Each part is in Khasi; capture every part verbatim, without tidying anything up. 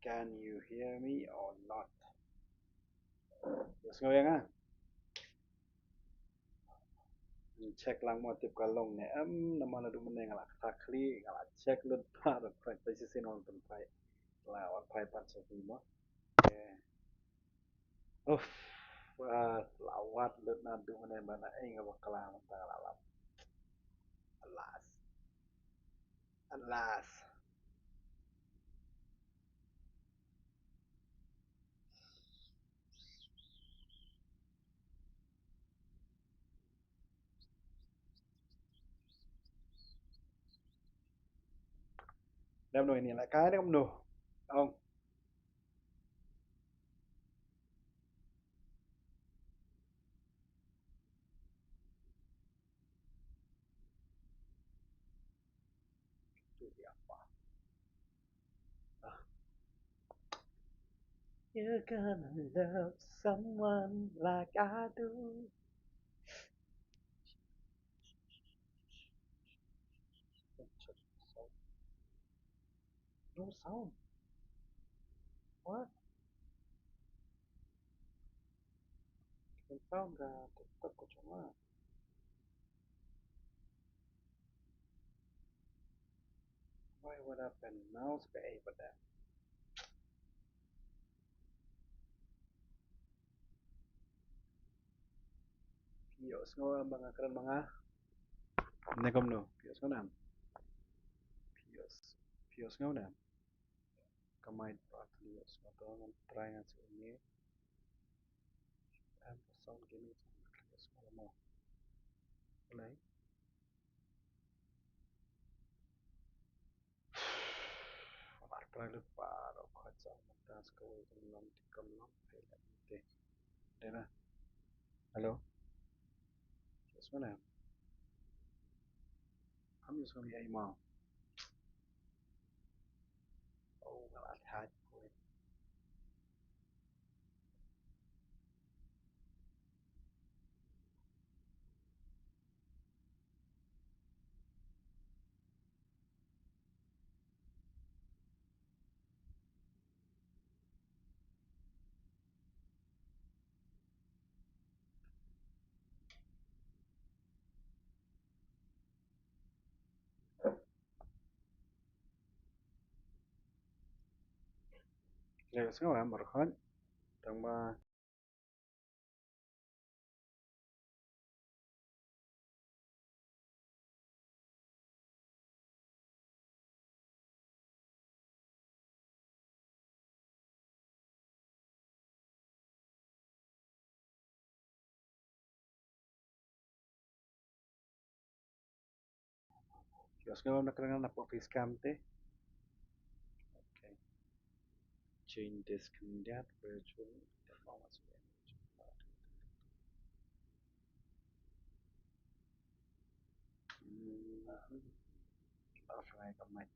Can you hear me or not? Ïohsngew ïa nga? Check lang mo tip ka long ne em, namar naduh mynne nga la kata khlieh, nga la check lut pat, wan phai shisien, wan phai, la wan phai pat sha phi mo. Uff, la wad lut naduh mynne ba na ei nga bakla mynta la lap. Alas. Alas. Dam no ini la kai dam no. Ong. You're gonna love someone like I do. No sound. What? Kan sound ka TikTok ko cuma. Why, what happened? Mouse ka ei pada. Phi ïohsngew ba nga kren ma nga? Ne kumno? Phi ïohsngew ne em? Phi ïohs-, phi ïohsngew ne em? Ka mic ba phi ïohsngew to ngan try ngan shu mute. Em, sound gaming sound ba phi ïohsngew mo. Play. Mar prai lut baroh khot sa mynta sa kawei kam long, kam long phi la mynta. Dei na. Hello. Yes, mana? Am yes, mana, ai mau. Oh, nga la thait. Leh ka sngew em, baroh khoit. Tang ba Phi ïohsngew na ka ryngan na pop scam te. Okay. Change this khyndiat virtual performance. Hmm. Off nga ka mic.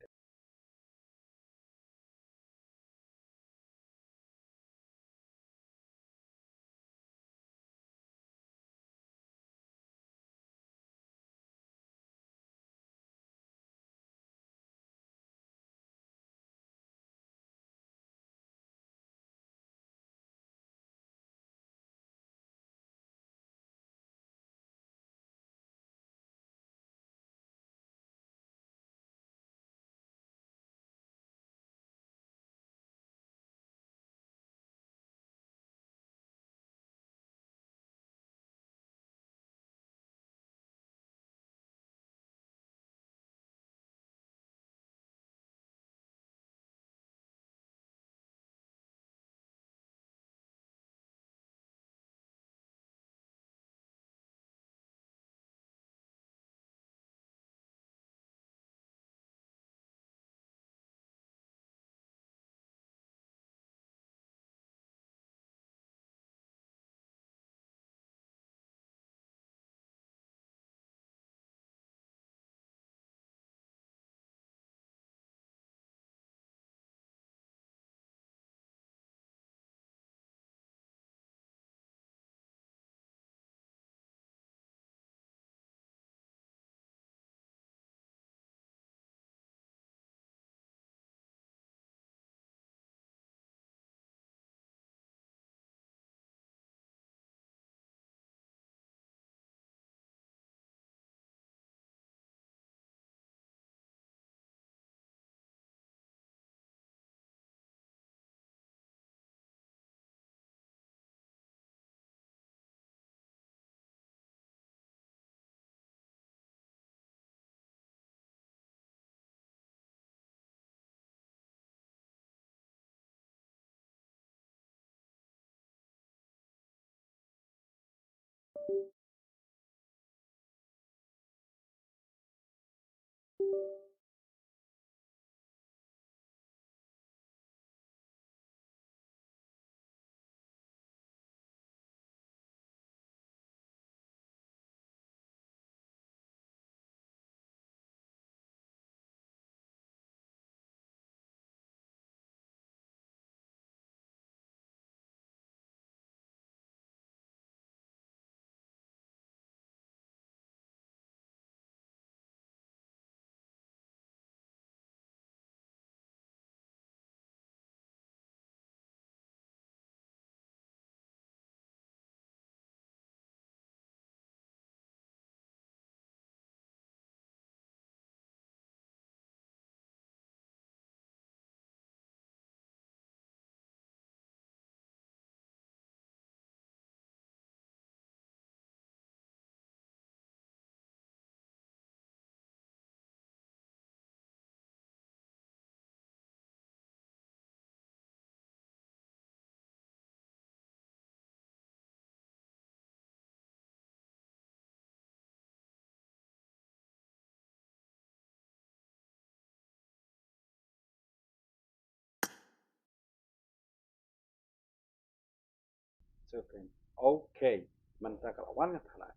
Stupid. Okay. Mynta ka la wan nga tharai.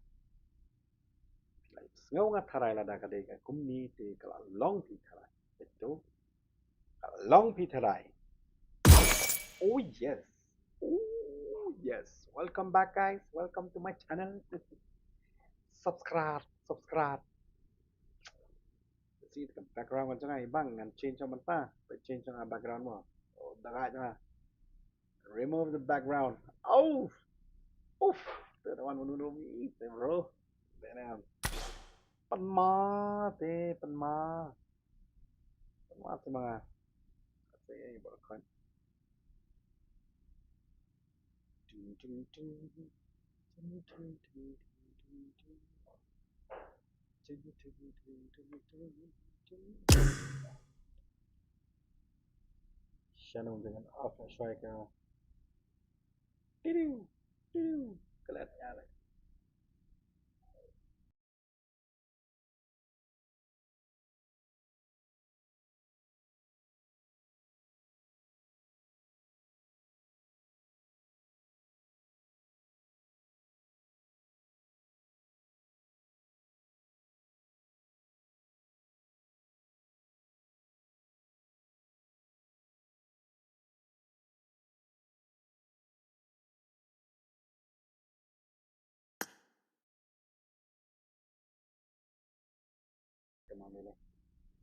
Phi la sngew nga tharai lada ka dei ka kumne te ka la long phi tharai. Betul. Ka la long phi tharai. Oh yes. Oh yes. Welcome back, guys. Welcome to my channel. Subscribe, subscribe. See the background kan jong nga i bang ngan change jong mynta. Change jong nga background mo. Oh, da ka jong nga. Remove the background. Oh. Oof. Te da wan mynta mi te bro. Damn. Pan ma te, pan ma. Pan ma te ma nga. Te ai bor kan. Ding, ding, ding. Ding, ding, ding, ding, ding, ding. Ding, ding, ding, ding, ding, ding, ding. Shannon dengan off shwai ka. Tidiu, tidiu. Klet ya le.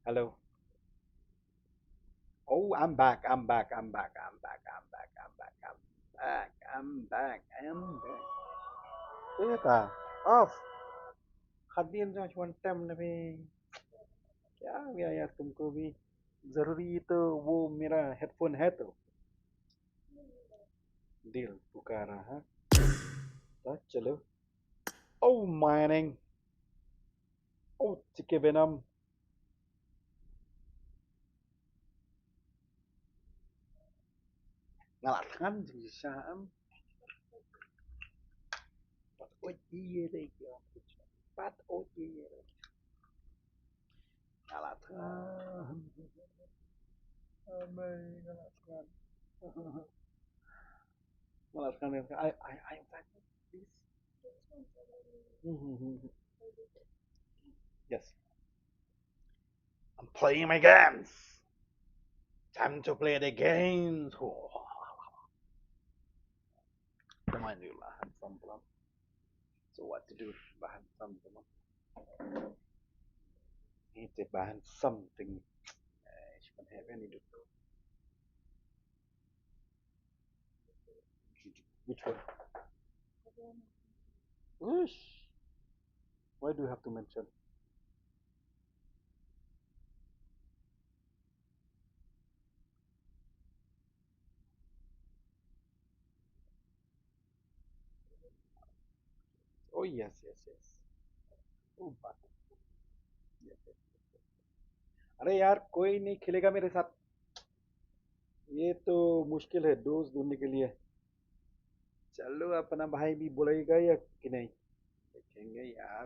Hello. Oh, I'm back, I'm back, I'm back, I'm back, I'm back, I'm back, I'm back, I'm back, I'm back. Off. Khadin jong chuan tem na phi. Kya hua yaar tumko bhi? जरूरी तो वो मेरा हेडफोन है तो। दिल पुकारा है। तो चलो। Oh, mining. Oh, chike benam. Nga la thngan jingshisha em. Pat oi ye de ki ong. Pat oi ye de. Nga la thngan. Amai, nga la thngan. Nga la thngan. I, I, I, please. Yes. I'm playing my games. Time to play the games. Come on, you laugh handsome, bro. So what to do? Laugh handsome, bro. Need to laugh handsome thing. Eh, she can have any do. Which one? Whoosh. Why do you have to mention? Oh yes, yes, yes. Oh, but yes, yes, yes, yes. अरे यार, कोई नहीं खेलेगा मेरे साथ। ये तो मुश्किल है दोस्त ढूंढने के लिए। चलो, अपना भाई भी बुलाएगा या कि नहीं, देखेंगे यार।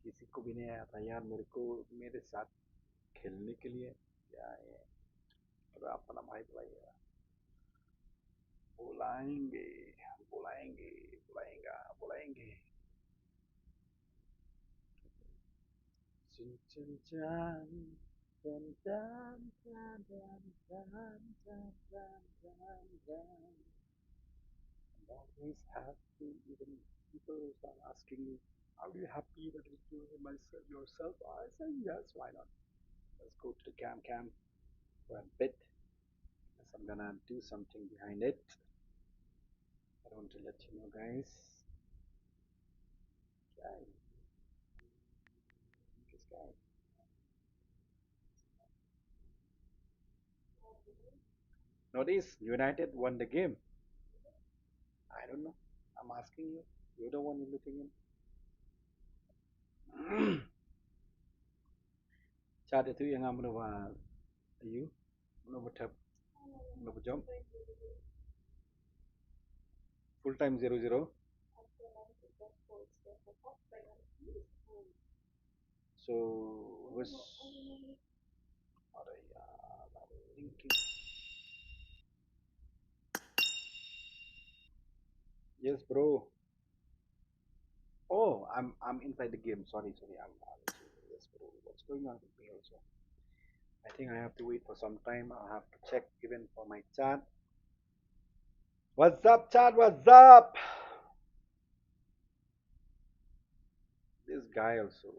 किसी को भी नहीं आता यार मेरे को, मेरे साथ खेलने के लिए। क्या है? अरे, अपना भाई बुलाएगा। बुलाएंगे, बुलाएंगे, बुलाएगा, बुलाएंगे। Chin, chin, chan. Dun, dun, dun. I'm always happy, even people start asking me, "Are you happy that you're doing it myself, yourself?" I say, "Yes, why not?" Let's go to the cam cam for a bit. Because I'm gonna do something behind it. I don't want to let you know, guys. Okay. This guy. Notice, United won the game. I don't know. I'm asking you. You're the one who's looking in. Chat itu yang am ba you. Mano ba thep? Mano ba jump? Full time zero zero. So, was, are yaar, I'm thinking. Yes, bro. Oh, I'm I'm inside the game. Sorry, sorry. I'm, I'm yes, bro. What's going on with me also? I think I have to wait for some time. I'll have to check even for my chat. What's up, chat? What's up? This guy also.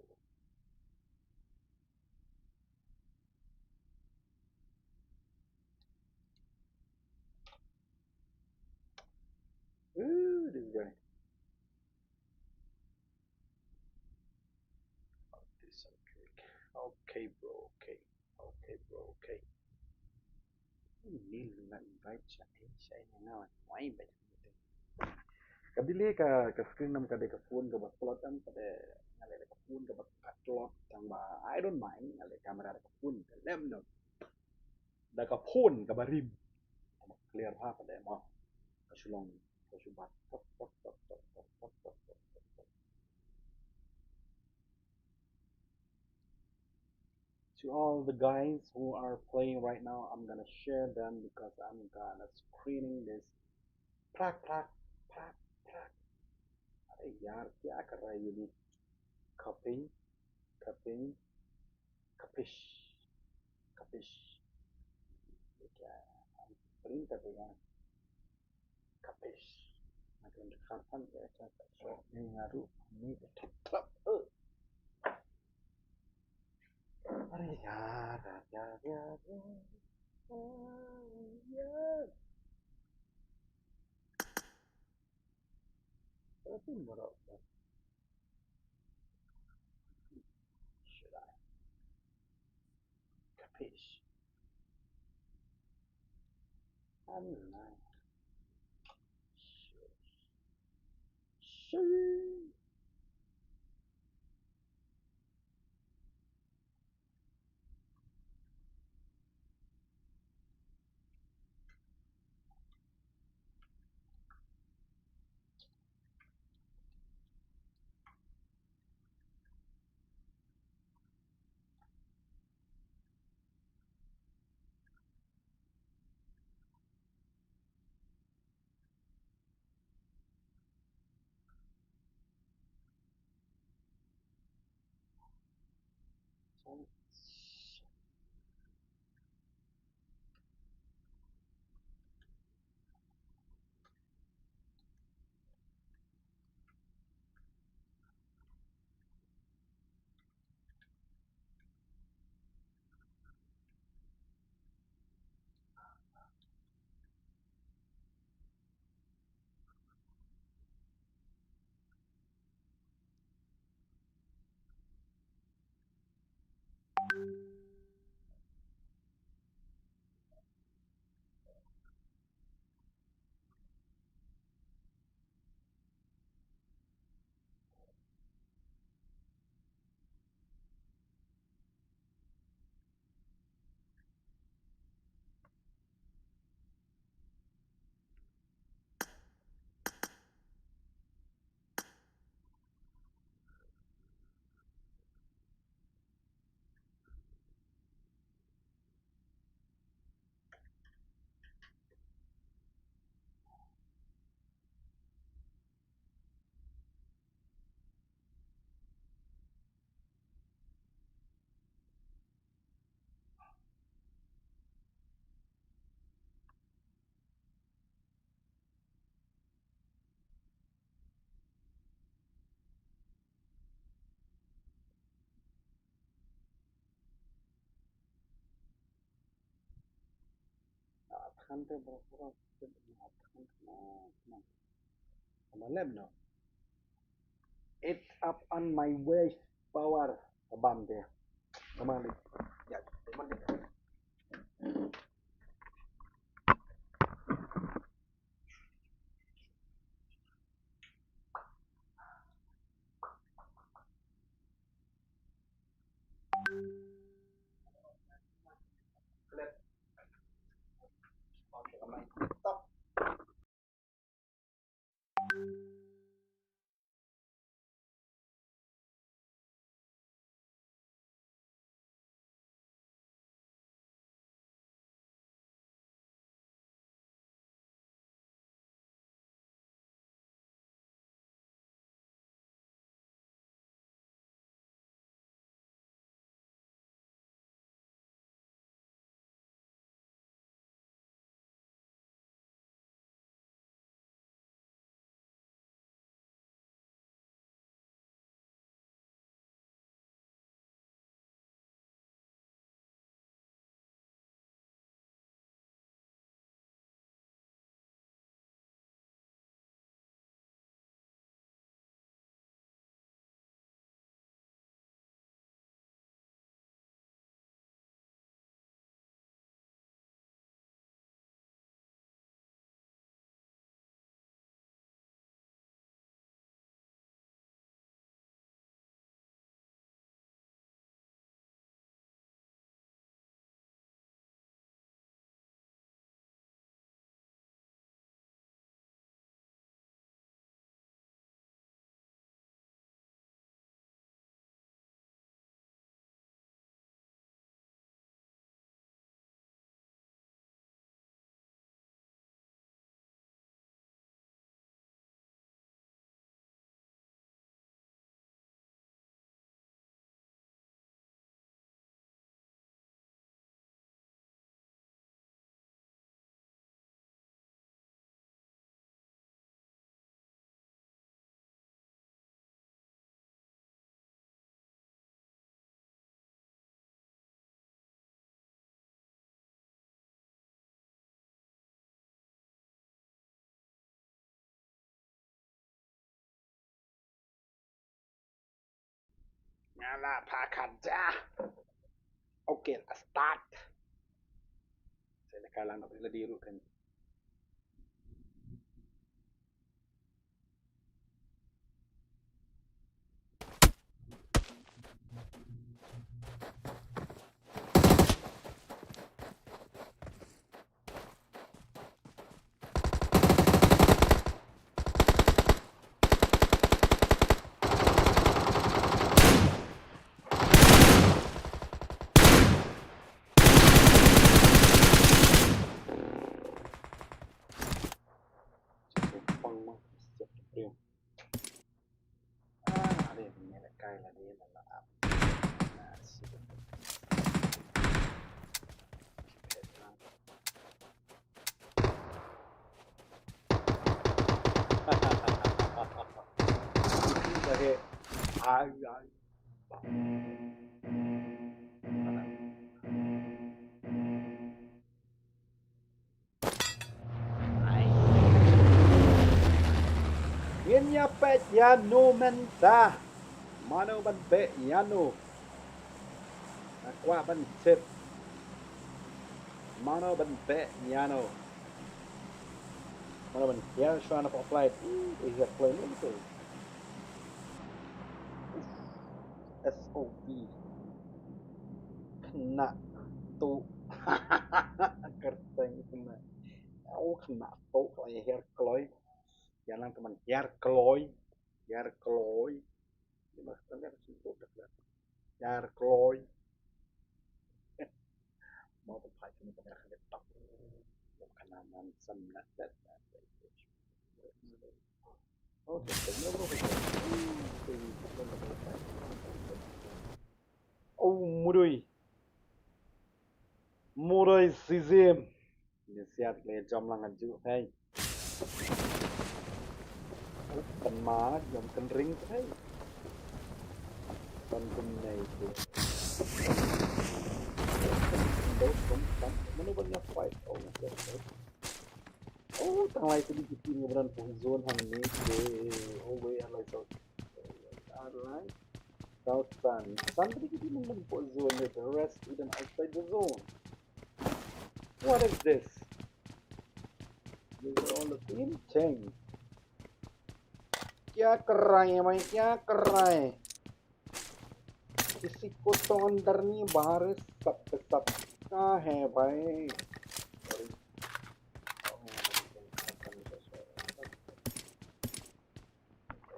Ooh, this guy. I'll do some trick. Okay, bro. Okay. Okay, bro. Okay. Nil na invite sha, eh, sha, eh, na, why invite? Ka delay ka, ka screen nam ka dei ka phone kaba slot am, ka dei, nga leh ka phone kaba slot, tang ba, I don't mind, nga leh camera da ka phone, ka lem no. Da ka phone kaba rim. Kaba clear ha, ka dei mo. Ka shu long, ka shu bat. To all the guys who are playing right now, I'm gonna share them because I'm gonna screening this. Prak, prak, prak, prak. अरे यार, क्या कर रहा है ये भी? Kaping, kaping, kapish, kapish. ये क्या है? हम print कर देगा। Kapish. Makin dekat kan ya, cakap. So, ni ngaruh, ni dekat. Oh. Are yaar, yaar, yaar, yaar, yaar. Oh, yaar. Tapi murah. Should I? Kapish? I'm not sure. Sure. It's up on my waist power. Abam dia. Come on, ya, come on. Nga la pha khat ja. Okay, let's start. Sa la ka lang na la di ruh kan. Ngin ïa peit ïano mynta. Mano ban beh ïano. Nga kwah ban tip. Mano ban beh ïano. Mano ban hiar shuwa na pop light. Ih, hiar kloi ni tu. S O P. Kena tu. Kyrteng kena. Au, kena tu, kloi hiar kloi. Ïa lang teman hiar kloi. Hiar kloi. Hiar kloi. Mau pynphai kum ka kamera ka laptop. Ka naman sam na dat. Oh, mudui. Mudui sizim. Ni siat le jam lang aju, hey. Kan ma jam kan ring, hey. Kan kum nei tu. Ndo kum kan, mano ban ïa fight? Oh, okay. Oh, tang lai tu di kiti ni ban pok zone hangne. Oh, wei, alai so. Alai. South Sun. Sun tu di kiti ni ban pok zone, the rest even outside the zone. What is this? These are all the same thing. क्या कर रहा है भाई, क्या कर रहा है? किसी को तो अंदर नहीं, बाहर है, सबके सब का है भाई। Sorry.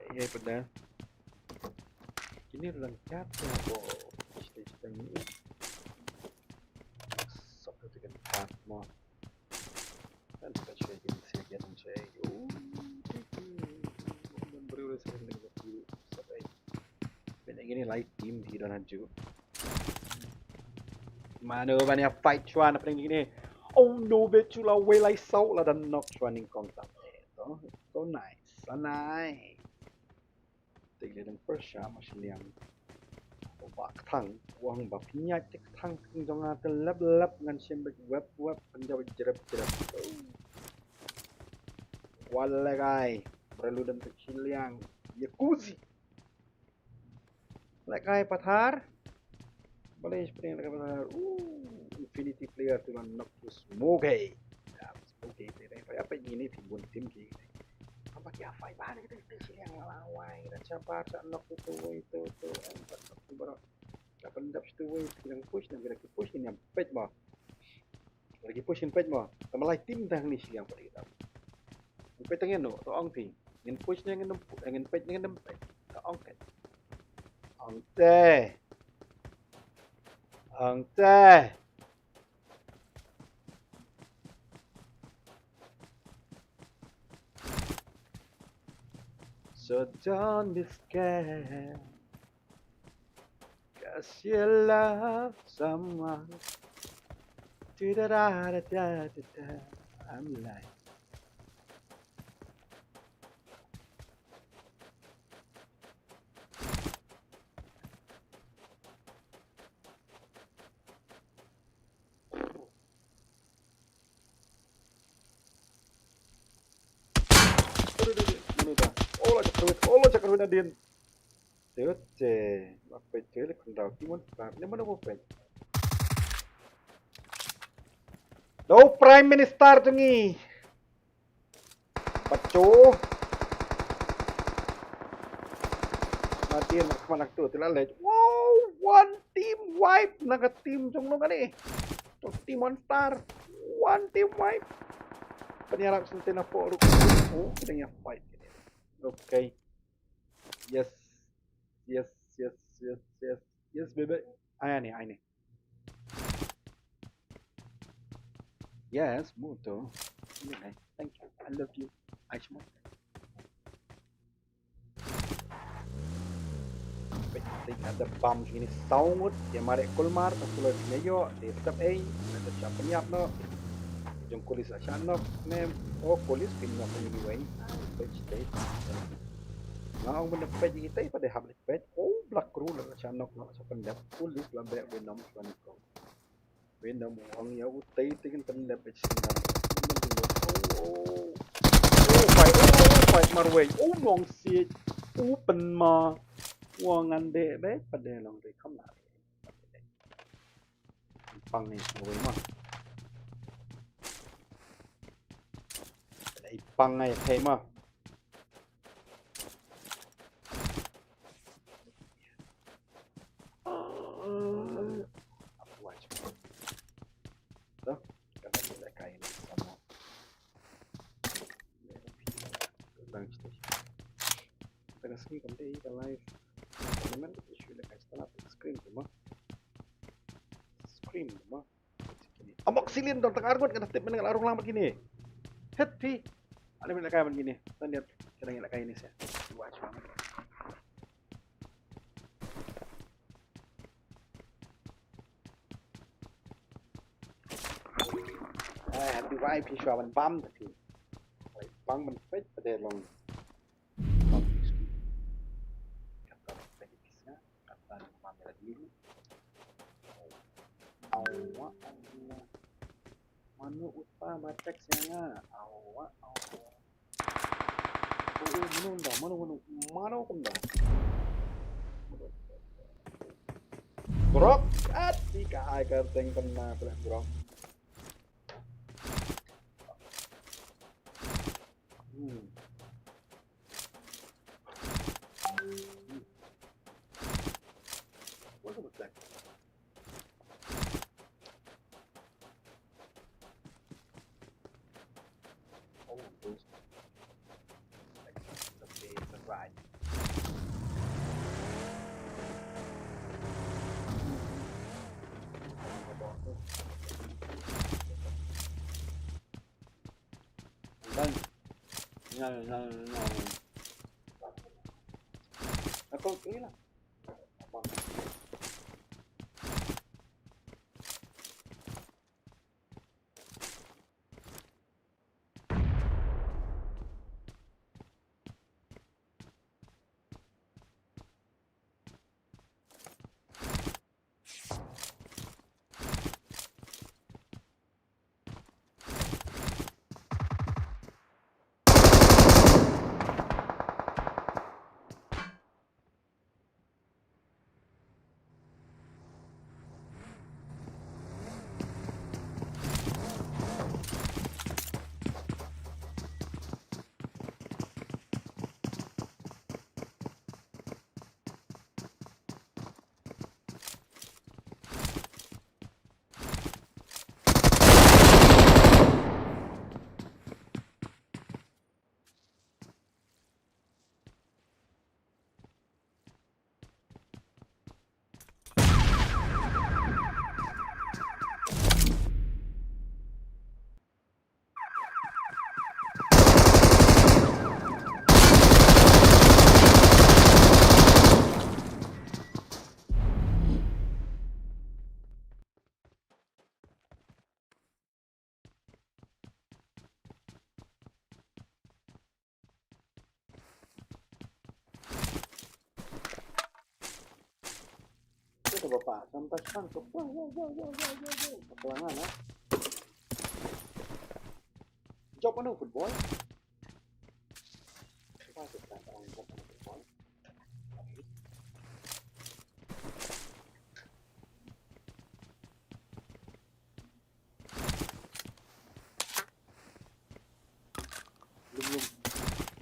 Ïa, pynban. Kine ruh dang kat ïa ko. Stage tang ni. Sop tu kan pat mo. Kan ka shui kin sia kin shui. Ban briew ruh shui kin shui. Sop ai. Pynban kine lai team hi don aju. Mano ban ïa fight shuwa na pdeng kine. Oh no, bet shu la wei lai saw la dang knock shuwa nyngkong tam. So, so nice. So nice. Te lei dang pressure ma shiliang. Ba kthang, wang ba pynïaid te kthang kthang jong nga te lep lep ngan shem bek wep wep pynjaw jrep jrep. Kwah leh kai, briew dang te shiliang. Jacuzzi. Leh kai pathar. Balei spring leh kai pathar. Uh, infinity player tu ban knock tu smoke. Ya, smoke te dei. Apa ini ti bun tim ki. Apa ki apa ba ni tu tu si yang lawai dan sabar sa knock tu tu tu tu. Apa tu bro. Apa ndap tu tu yang push, yang push ni yang pet ba. Lagi push ngin peit mo. Tang ma lai team tang ni shiliang pat ïa. Ngin peit tang ïa no, to ong phi. Ngin push ne ngin, ngin peit ne ngin peit. To ong peit. Ong te. Ong te. So don't be scared. 'Cause you love someone. Do da da da da da da. I'm like. Mano ba? Oh, la Chakravid, oh, la Chakravid nadien. Te te, ma peit te le khyndaw ki mon star. Ne mano mo peit. Do Prime Minister jong ngi. Bacho. Matin mak khmat nang tu te la leh. Wow, one team wipe na ka team jong nong ani. To team one star. One team wipe. Pynïarap sente na por. Oh, kena ya fight. Okay. Yes. Yes, yes, yes, yes. Yes, baby. Ai ni, ai ni. Yes, muto. Thank you. I love you. Ai semua. Peit, peit, ada bam sini saungut, dia marek kulmar, tak sulit ngeyo, dia step ei, ada siapa niap no. Jong kulis asan no, nem, oh kulis pin no pin ni wei. Peit, peit. Ngau benda peit kita pada hap peit, oh black rule asan no, no siapa niap kulis lambe benom suan ko. Wei na mu ong ïa u tei tei kan kan lep bad sing na. Oh, oh. Oh, fight, oh, oh, fight marwei. Oh, mong siej. Oh, pen ma. Wa ngan de be pade long de kam la. Pang ni marwei ma. Pang ai thei ma. Scream, scream, Amoxicillin dang tang arngut, nga da tip mynne nga la rung lang bad kine. Het phi. Ale mynne kai bad kine. Tan dia kena ngi la kai ni se. Watch bang. Eh, happy wife phi shwa ban bam ta phi. Bang ban peit pada long. Kata peit phi sa. Kata ni mami lagi. Awa, awa. Mano uta ba text ïa nga. Awa, awa. Oh, oh, mano unda, mano, mano, mano kumda. Grok, at, ika ai kar teng kena pula grok. Hmm. What was that? Oh, those. Like, the place, the ride. Done. No, no, no, no. Ako, sige lang. Ito ba pa? Sampai sang tu. Wow, wow, wow, wow, wow, wow, wow. Kelangan, ha? Job anu football? Apa tu, tak tahu job anu football?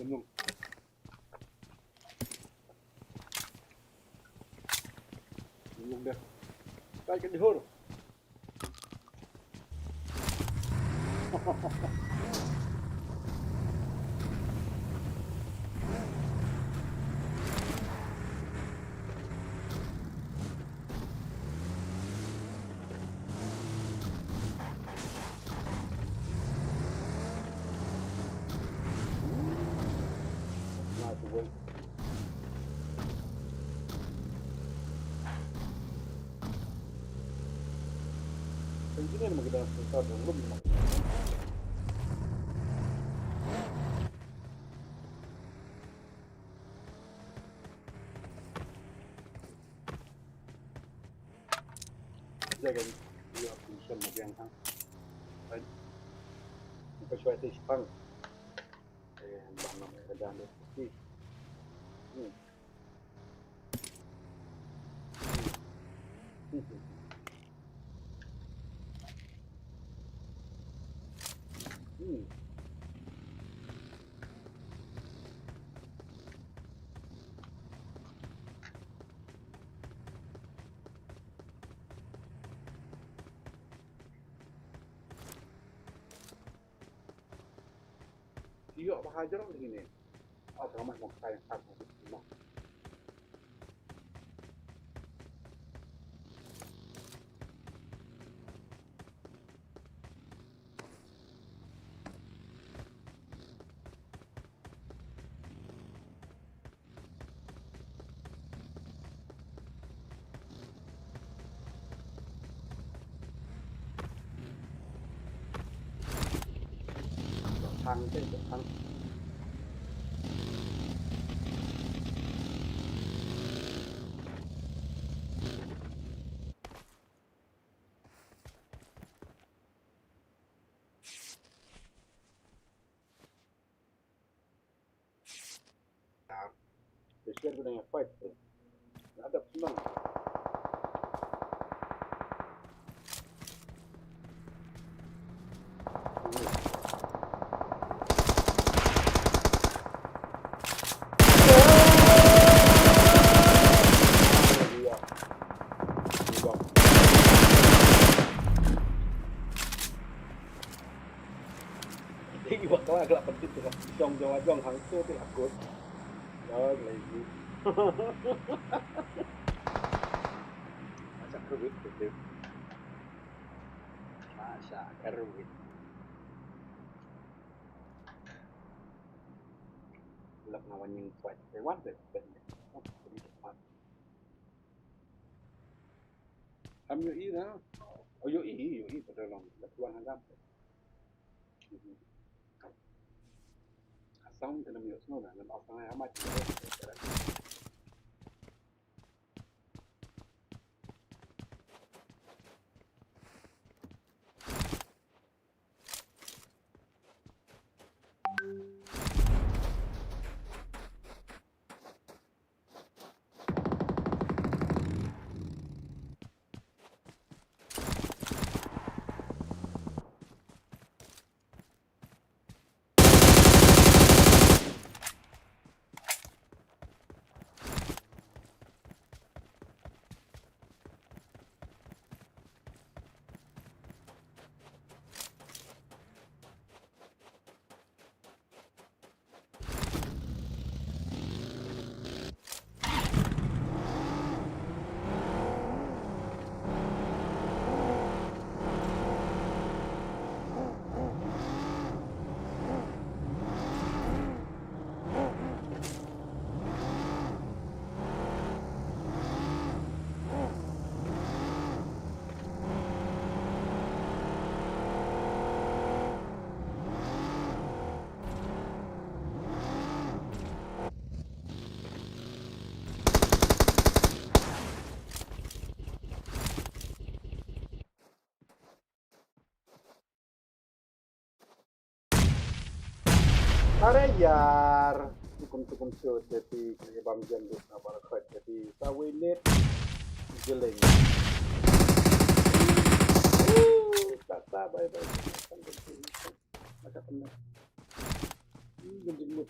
Nung. Nung dah. Kai ka dihur. Engineer mo ki dang sensor dang lum mo. Jagan ïa ki shem mo biang hang. Kan. Ka shuwa te shipang. Eh, bang nam ka dan de. Hmm. Ïoh ba hajar lagi ni. Oh, ramai mau kai yang satu. Thang te, thang. Bishar ko dang fight. Ada senang. Ïa ki bakla ka la pyntip te ka shong jong la jong hangto te la kut. Ïa ki la ïa ki. Masha kyrwit te. Masha kyrwit. Lok nga wan ïeng kwai te wan te. Am ïohi na. Oh, ïohi, ïohi, pada long. Dah tuan hadap. Asam kena ïoh snow na, lem asam ai amat. Are ïar. Tukum tukum shu te phi kri bam jan duk na bar khot te phi sa wei net. Jeleng. Tata bye bye. Macam mana? Ini jadi mut.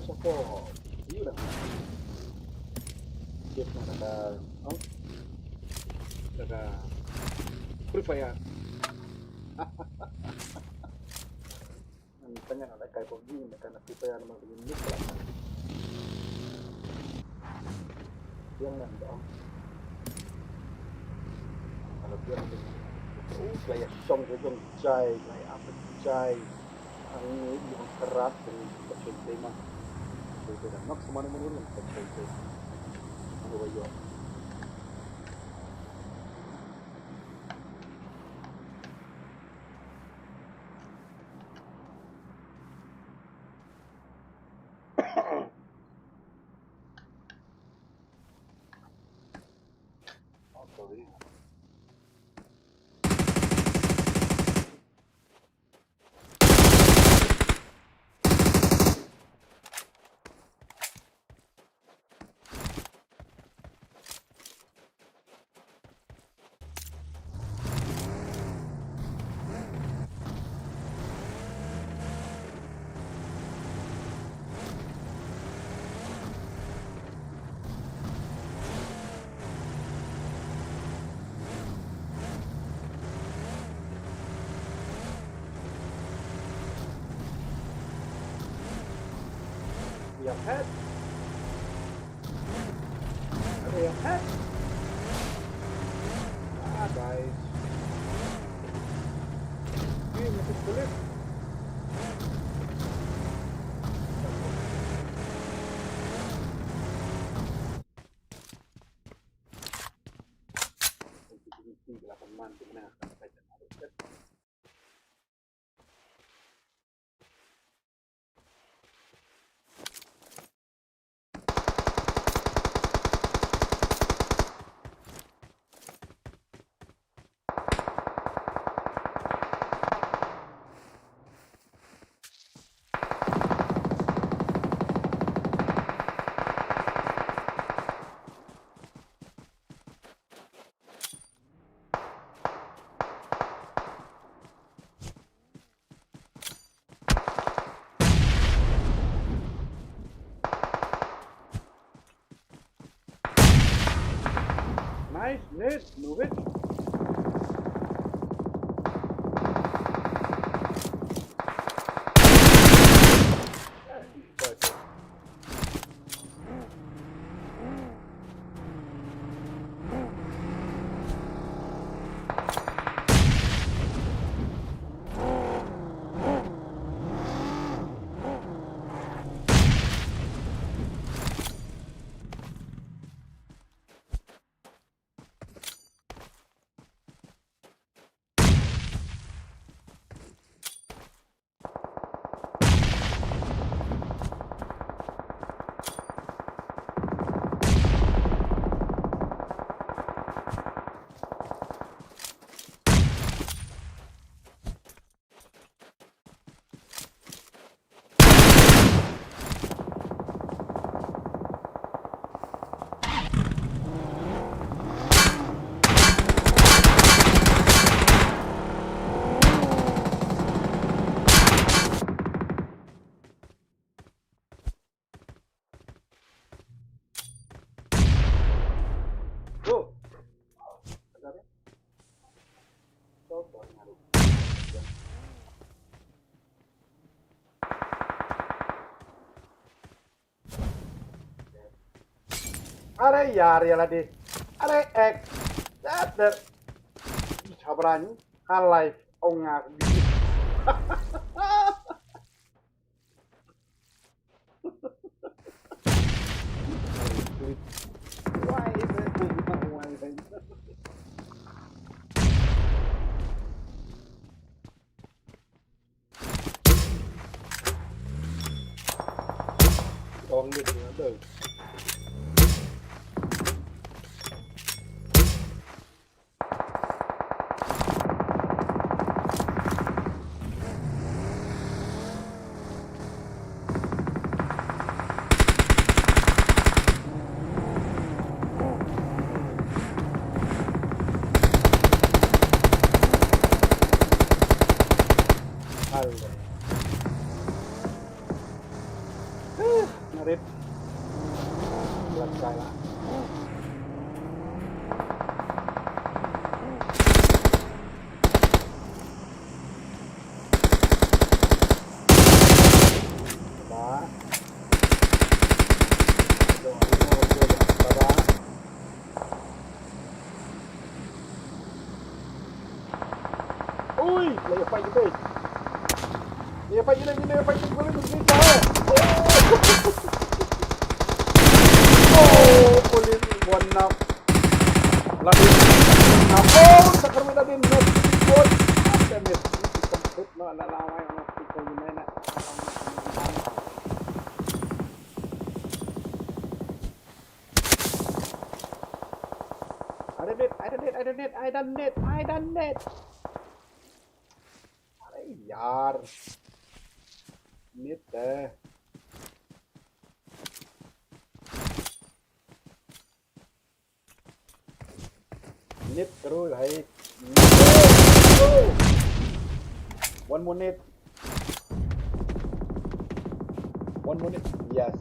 Sha ko. Yu da. Check na ka, oh. Ka Free Fire. Ang tanya na kai pon ni na kana Free Fire na mabini ni pala. Yang nan da. Kalau dia nanti, oh, saya song, saya song jai, saya apa jai. Ang ni yung karat, yung kacil tema. Saya tidak nak semana menurun kacil tema. Ano ba yun? Your pet. Are you a pet? Ah, guys. Ini masih sulit. Nice, Nate, move it. Are yar ya lade. Are ek. That that. Chabran. Halai. Onga. Why is it? Why is it? Ong lut ïa dei. Rit. Lat kai lah. Ba. Jong, jong, jong, jong. Ba, ba. Ui, la ïa pait ïa peit. La ïa pait ïa peit, la ïa pait ïa peit, la ïa pait ïa peit. Oh, police one knock. La din knock. Oh, sakar wala din knock. Good. Damn it. Good. No, la la wai, no, people, you know, na. I done it, I done it, I done it, I done it, I done it. Are yaar. Net eh. Net karo hai. Oh. One more net. One more net. Yes.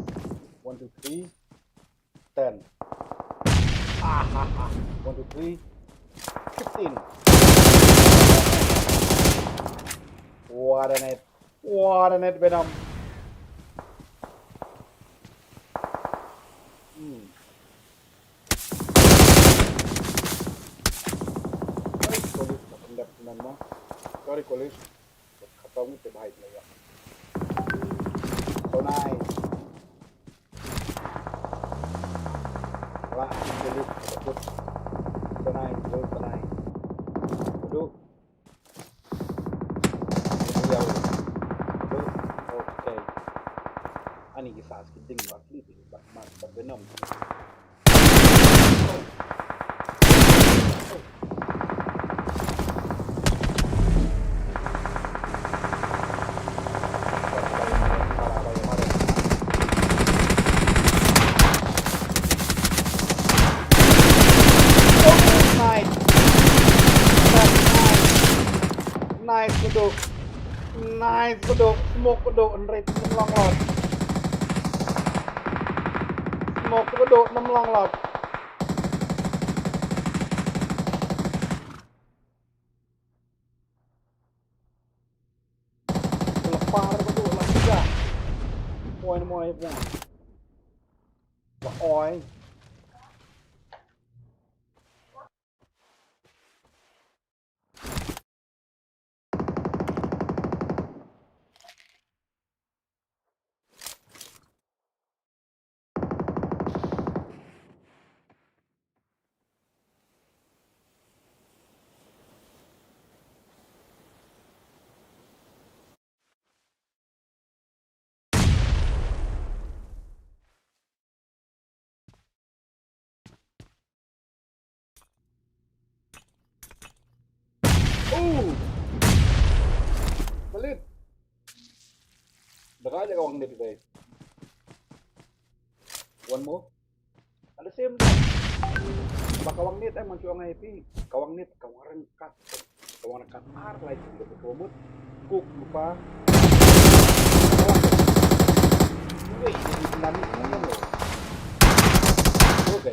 One, two, three. Ten. Ah, ah, ah. One, two, three. Fifteen. What a net. What a net, Venom. Hmm. Sorry, Kolis, na pendek teman mo. Sorry, Kolis. Kata mu te bahai lagi. So nice. Wah, Kolis, takut. So nice, bro, so nice. Aduh. Aduh. Okay. Ani kisah skidding, bak ni, bak mas, bak Venom. Nice. Nice, kudu. Nice, kudu. Smoke, kudu. Enrit, nem long lot. Smoke, kudu, nem long lot. Lepar, kudu, lah tiga. Point, point, point. Lah, oi. Oh! Pelit. Daka aja kawang nit, guys. One more. At the same time. Ba kawang nit, eh, man shu ong ïa phi. Kawang nit, kawang ryngkat. Kawang ryngkat ar lai jong ka mut. Kuk lupa. Wei, ini nan ni, ini lo. Oke.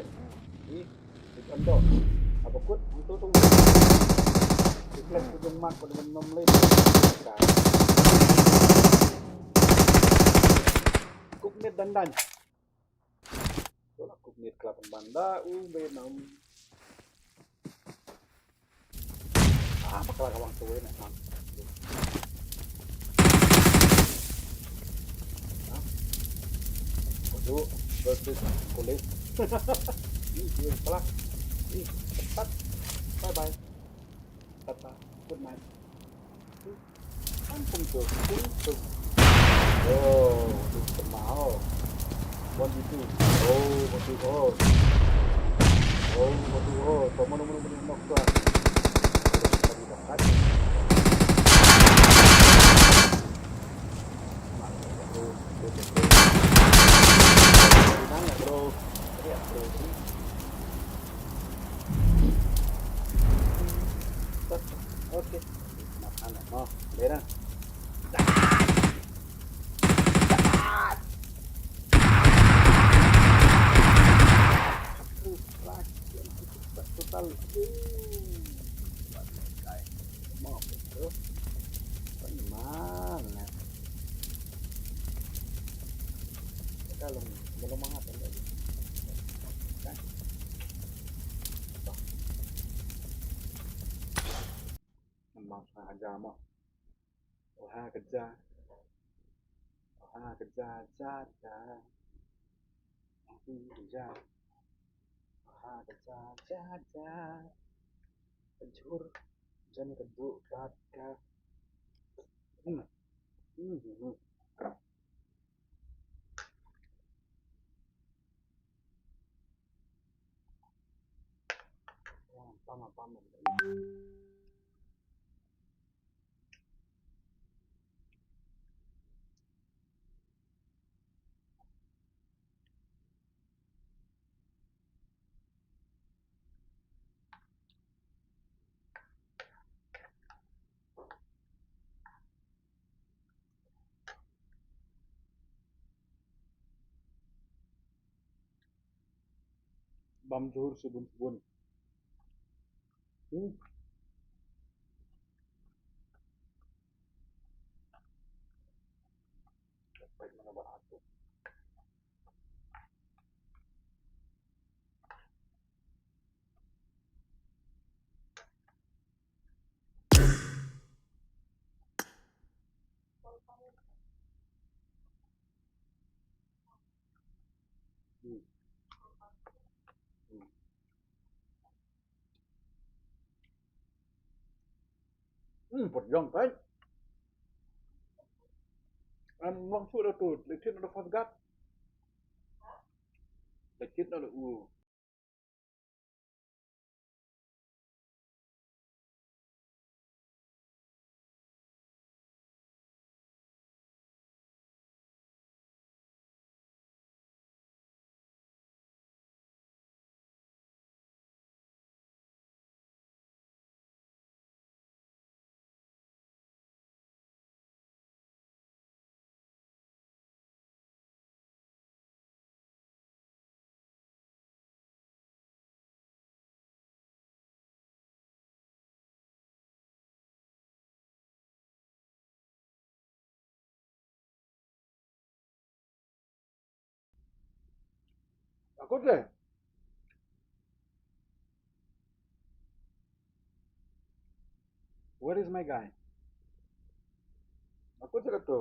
Ini, ini contoh. Apa kut? Itu tu. Refleks tu jong mak pada nom le. Kuk nit dandan. Ito la kuk nit klap ban da u Venom. Ah, bakla ka wang tu na. Kodu versus Kolis. Ih, dia bakla. Ih, ketat. Bye bye. Tata. Good night. Kampung tu, kampung tu. Oh, tu kemau. One v two. Oh, one v two. Oh, one v two. Oh, to mana, mana, mana, knock tu. Tadi dapat. Mana, bro? Bro, bro, bro. Mana, bro? Mana, bro? Okay. Mat anak mo. Dei na. Dapat! Dapat! Namar sengaja mo. Oha keja. Oha keja ja ja. Oha keja ja ja. Jhur jan kedu kat ka. Hmm. Hmm. Hmm. Pam, pam, pam. Bam jhur subun subun. Hmm. Hmm. Hmm. Hmm, put jong kai. Am long su da tu, lekit na da fas gat. Lekit na da u. Akut le. Where is my guy? Akut le tu.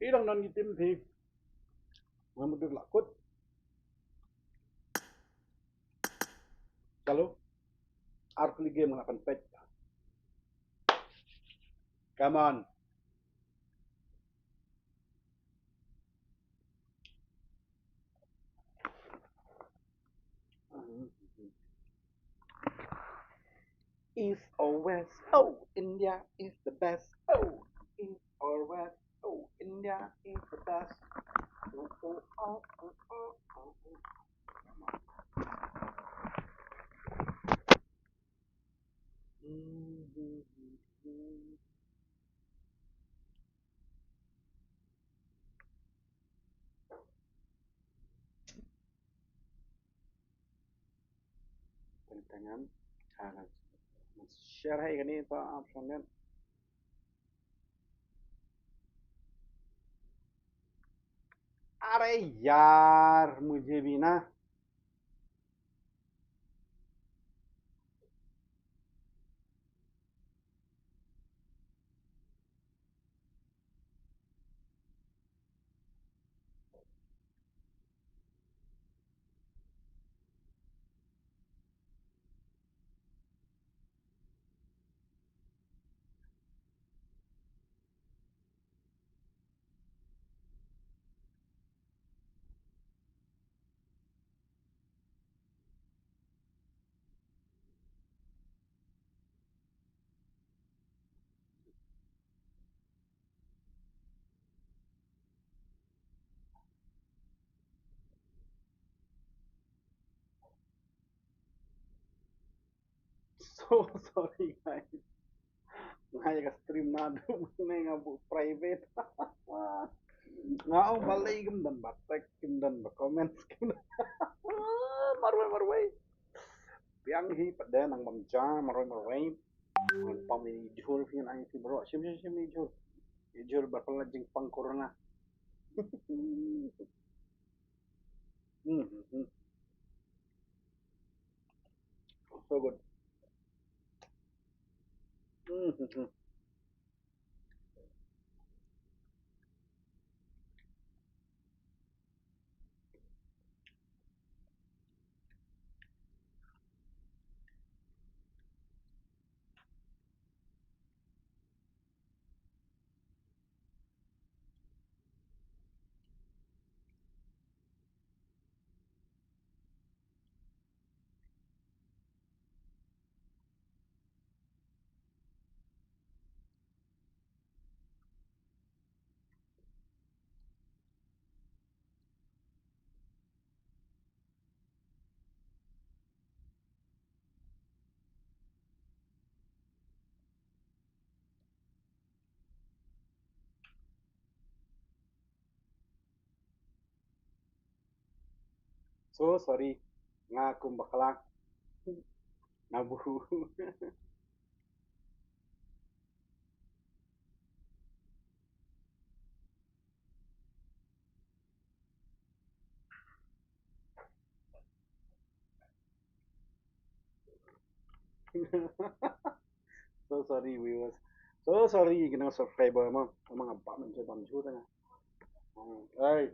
Ki dang don ki team phi. Ngam duk la kut. Chalo. Ar tylli game nga la pynpeit. Come on. East or west, oh, India is the best. Oh, east or west, oh, India is the best. Oh, oh, oh, oh, oh, oh, oh. Te ngan, ah, share hi kane to, ah, option ngan. अरे यार, मुझे भी ना। So sorry, guys. Nga ïa ka stream naduh mynne nga buh private. Nga ong balei kim don ba tag, kim don ba comment, kim don. Marwei, marwei. Biang hi pat de nang bam ja, marwei, marwei. Ngan pom ïa i jhur phi ngan ai phi baroh. Shim, shim, shim i jhur. I jhur ba pynlait jingpang corona. Hmm, hmm, hmm. So good. Hmm, hmm, hmm. So sorry, nga kum bakla. Nga buhu. So sorry, viewers. So sorry, kino subscriber mo. Amang apa men coba jut na. Hey.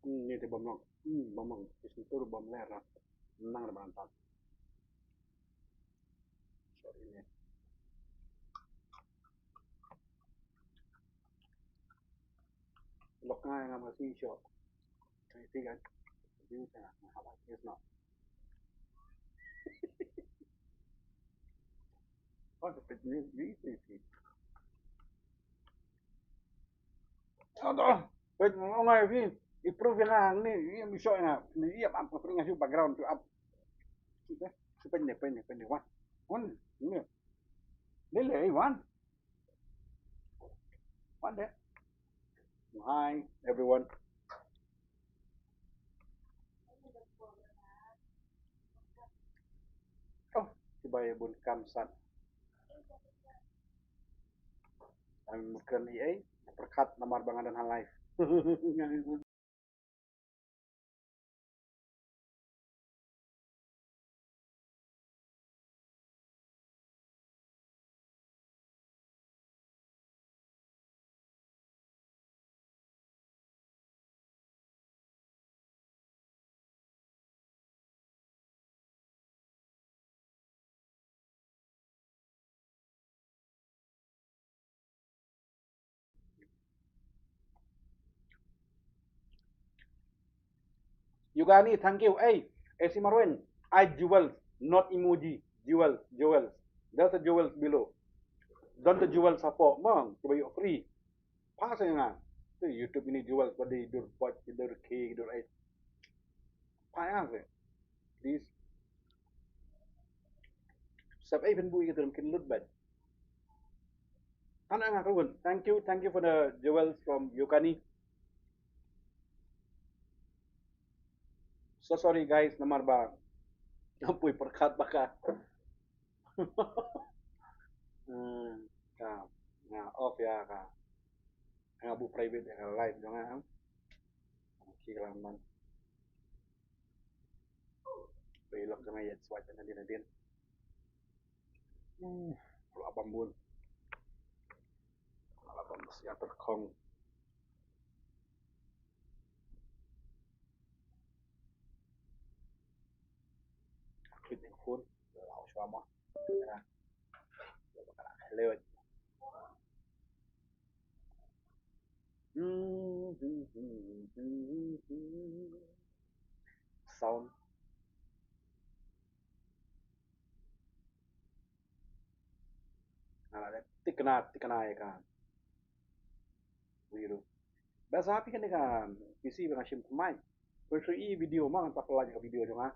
Hmm, ni te bom long. Hmm, bom long. Is itu bom ler. Nang ada berantak. Sorry ni. Lok nga nga masih show. Ini kan. Ini kan. Apa? Yes, no. Oh, the business, you see. Ano? Pwede mo nga, i prove na ni, i mi show na, ni i am ko pringa su background to up. Pwede, pwede, pwede, one. One, ni. Lele, one. One day. Hi, everyone. Oh, kiba ïa bun kam sat. Am kren ei ei, pyrkhat namar ba nga don ha live. Yugani, thank you. Hey, Esi Marwin, I jewels, not emoji. Jewels, jewels. There's a jewels below. Don't the jewels support, man. Coba yuk free. Pas ya nga. Tu YouTube ini jewels pada dur pot, dur ke, dur ai. Pas ya nga. Please. Sub ai phin bui ka tu mungkin lut bad. Ana nga kawan. Thank you, thank you for the jewels from Yukani. So sorry guys, namar ba nga poi pyrkhat ba ka. Hmm, ka nga off ïa ka. Nga buh private ïa ka live jong nga. Ki ka lam ban. Ba ïa lok ka nga ïa swat nadien nadien. Hmm, la bam bun. La bam bun ïa tyrkhong. Click ning phone. La shuwa mo. Hello. Sound. Nga la dep thikna, thikna ïa ka. Wiru. Bad sa phi kane ka P C ba nga shim thymmai. Phi shu i video ma, ngan sa pynlait ïa ka video jong nga.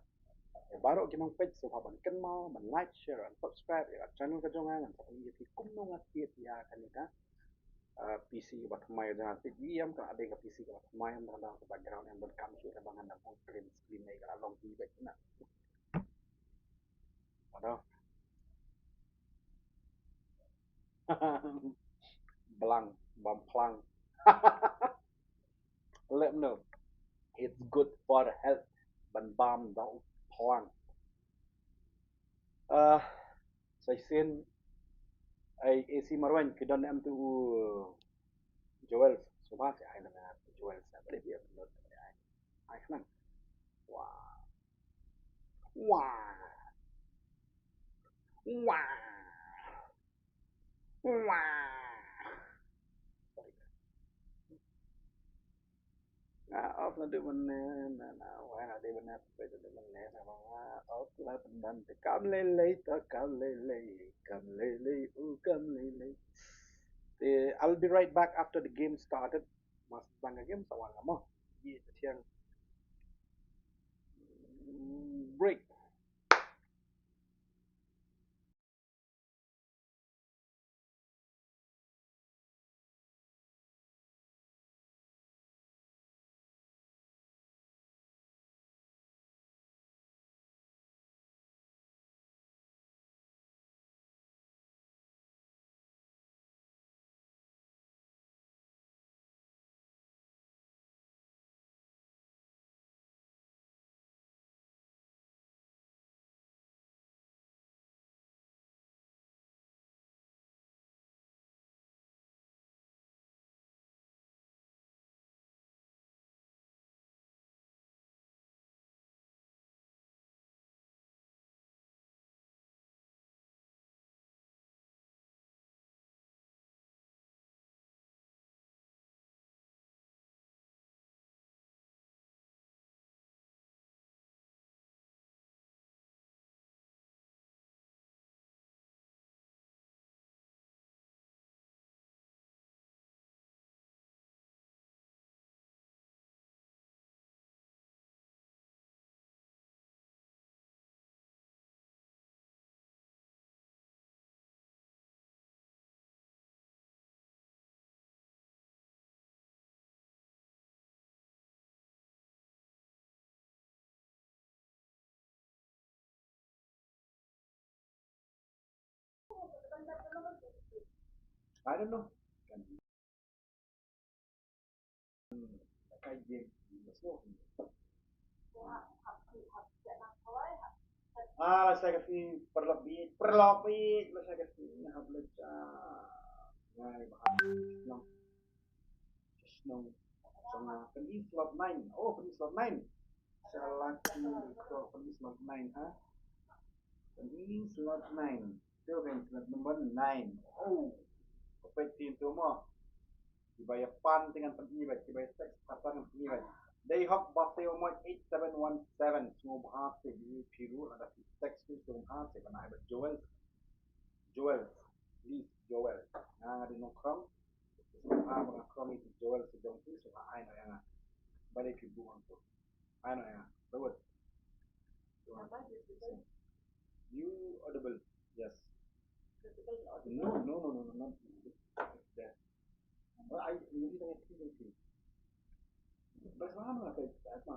Ïa baroh ki nongpeit sngewbha ban kynmaw ban like, share and subscribe ïa ka channel ka jong nga, ngan sa pyni ïa phi kumno nga thied ïa kane ka, ah, P C kaba thymmai jong nga. Te ïa em ka dei ka P C kaba thymmai, em dang dang ka background em donkam shuh kaba ngan dang ong green screen, ïa ka la long hi beit na. Aduh. Blang, bam phlang. Let me know. It's good for health. Ban bam da u phlang. Ah, sa shisien ai A C Marweiñ, ki don em tu u Joel. Sngewbha sa ai na Joel sa. Bad ïa phi em tu ai. Ai khnang. Wah. Wah. Wah. Wah. Nga off naduh mynne, na, na, wai naduh mynne, naduh mynne, sama nga off la pynban te kam lei lei, to kam lei lei, kam lei lei, u kam lei lei. Te, I'll be right back after the game started. Mas bang ka game sa wan ka mo. Ye, tiang. Break. I don't know. Ah, la sa ka sngi paralok bit, paralok bit, la sa ka sngi hap leit, ah, ngai ba hap. Shnong. Shnong, ah, pyni slot nine. Oh, pyni slot nine. Sa la ki ko pyni slot nine, ha? Pyni slot nine. Te kan slot number nine. Oh. Ka peit tin tu mo. Kiba ïa pan te ngan pyni bad, kiba ïa text pat ngan pyni bad. Dei hok ba siew mo eight seven one seven. Sngewbha te phi ruh lada phi text tu sngewbha te ban ai bad Joel. Joel. Please, Joel. Nga nga dei nongkrong. Sngewbha ba nga krong ïa phi Joel, sa jong phi, sngewbha ai noh ïa nga. Balei phi buh hangto? Ai noh ïa nga. Bad what? You audible? Yes. No, no, no, no, no, not there. Well, I really don't think anything. Bas ma ma kai ma.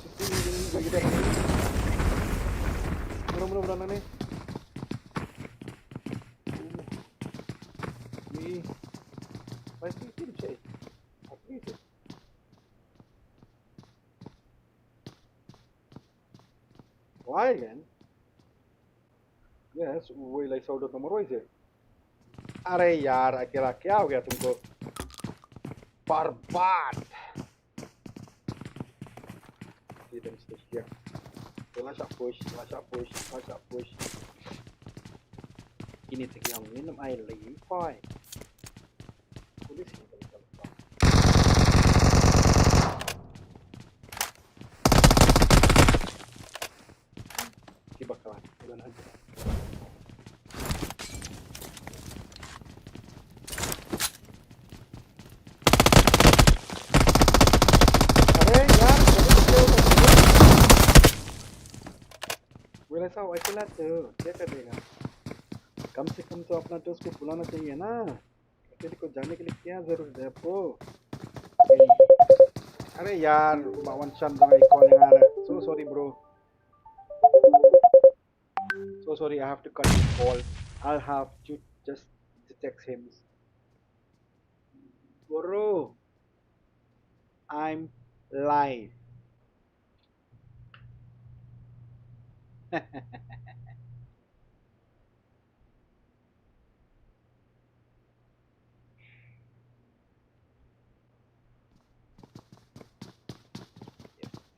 Sisi ni, ni, ni, ni. Mula, mula, mula, ni. Ni. Mai sisi ni, cei. Apa ni, cei? Why, kan? Yes, wei lai saw dot number wei se. अरे यार, अकेला क्या हो गया तुमको? बर्बाद। Ye dem stage kia. Te la shah push, la shah push, la shah push. Kine te ki ong ngin ai lei poi. Police ki dem. Ki bakla, ki don haja. अरे यार, गलत क्या होता है? बोला, "ऐसा वैसे ना तो क्या कर देगा? कम से कम तो अपना दोस्त को बुलाना चाहिए ना।" तेरे को जाने के लिए क्या जरूरत है आपको? अरे यार, one shot dong, I call यार। So sorry, bro। So sorry, I have to cut the call। I'll have to just text him। Bro, I'm live।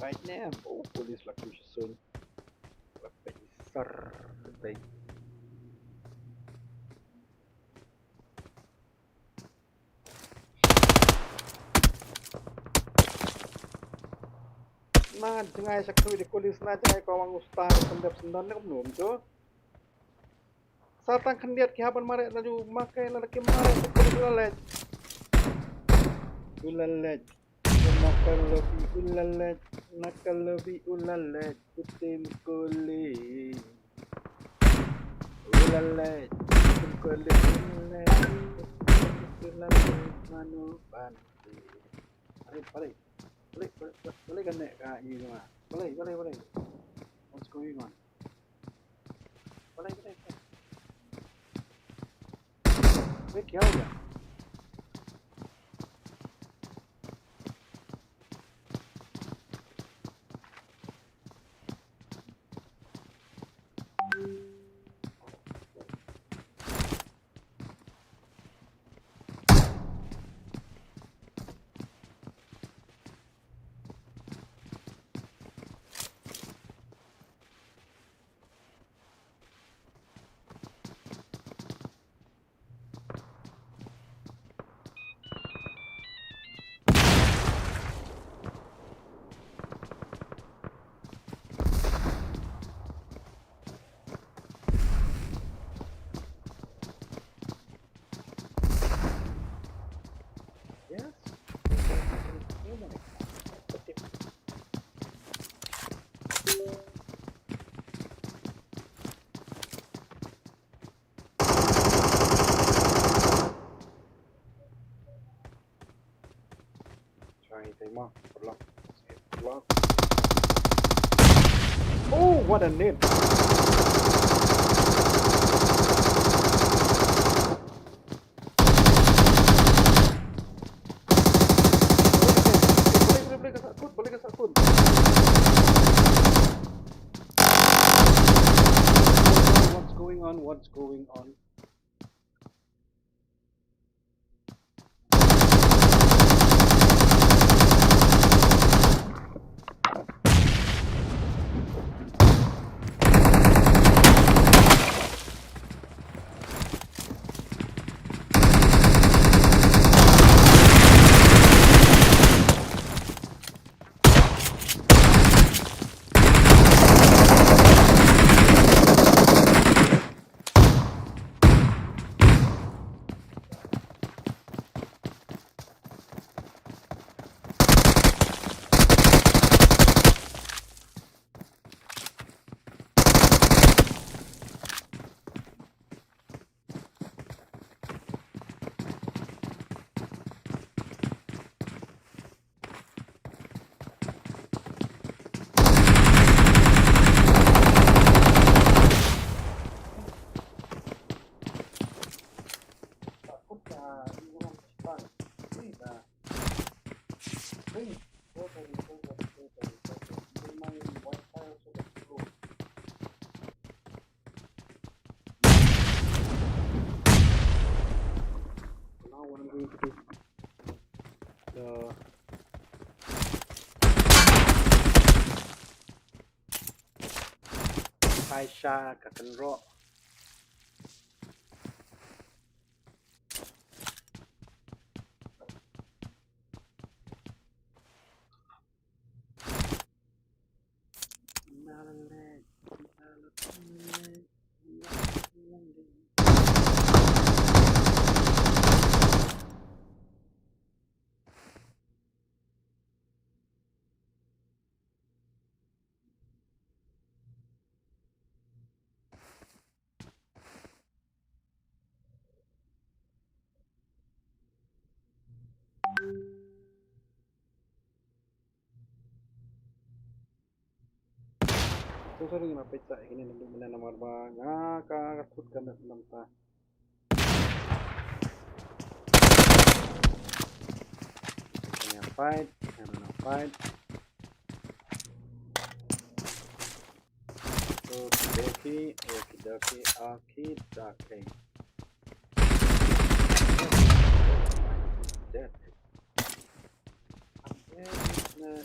Right now, oh, police la khushi sun. La pagi sar, baik. Na jngai sa khlui de police na jngai ko wang ustar pendep sendon ne kumno tu. Sa tang khyndiat ki hap ban mareh laju makai lada ki mareh sa police la leh. Ulalet. Nakalobi ulalet. Nakalobi ulalet. Kutim kuli. Ulalet. Kutim kuli ulalet. Kutim kuli ulalet. Manu bante. Balik, balik. Balik, balik, balik, balik, balik, balik, balik, balik, balik. What's going on? Balik, balik, balik. Weh, kya ho gaya? Yes. Oh my God. Try anything more. Block. Block. Oh, what a nade. Balik, balik, balik, balik, balik, balik. What's going on? What's going on? Now what I'm going to do, the Aisha ka kynroh. So, sorry, nga peit sa ïa kine naduh mynne namar ba nga ka, ka thut ka net namta. Nga fight, nga fight. Okie dokie, okie dokie, okie dokie. Dead. I'm dead, man.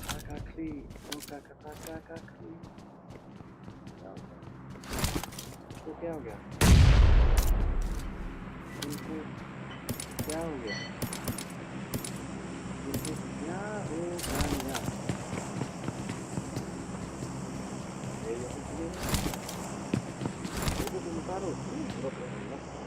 Kakakli, oh, kakakakakli. Itu क्या हो गया? इनको क्या हो गया? इनको क्या हो गया?